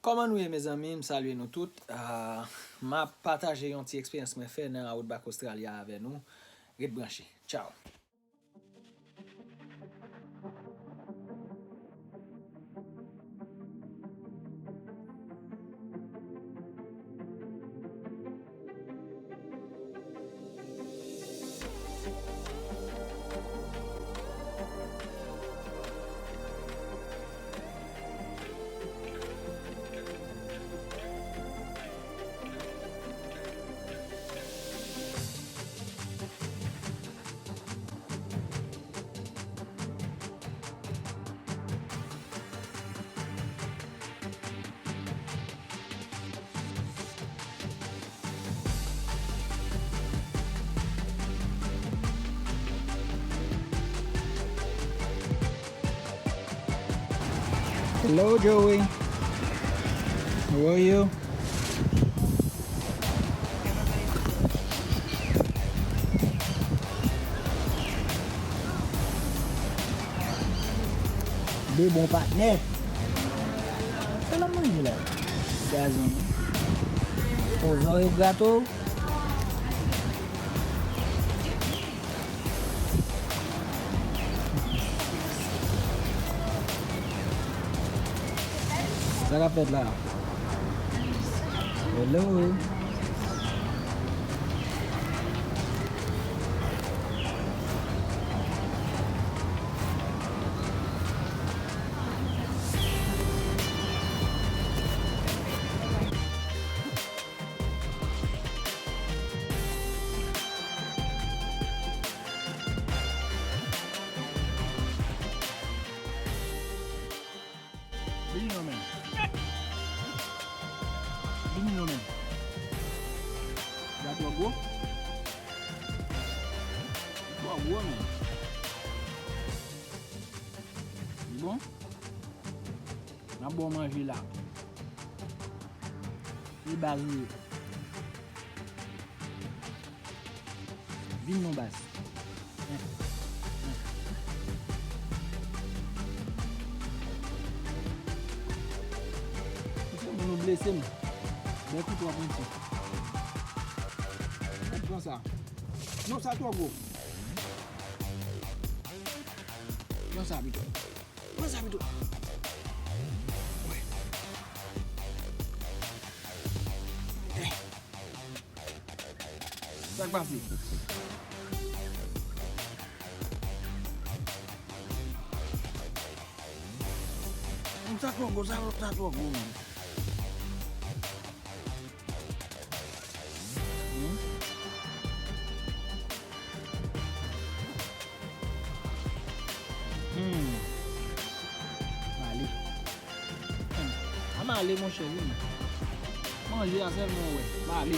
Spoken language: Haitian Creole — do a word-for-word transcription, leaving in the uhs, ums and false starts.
Kòman nou ye, mezanmi? M salye nou tout. Ah, m ap pataje yon ti eksperyans mwen fè nan wout bak Ostrali a avè nou. Ret branche. Tchaw! Hello, Joey. How are you? De bon patnè. Sa l ap manje la? Gazon. O zòrèy grato. Sa k ap fèt la? Hello. Vini non men. Vini non men. Sa twò gwo. Twò gwo men. Li bon? N ap ba w manje la. Se baz li ye. Vin non baz. Koute moun ou blese m. Bèk ou twò pran sa. Pran sa. Non, sa twò gwo. Pran sa pito. Pran sa pito. Sa k pase? Sa twò gwo, sa, sa twò gwo, menm. Hmm? Hmm. M ale. Hmm. A m ale, monchè, vini. Manje a sèlman, wè. M ale.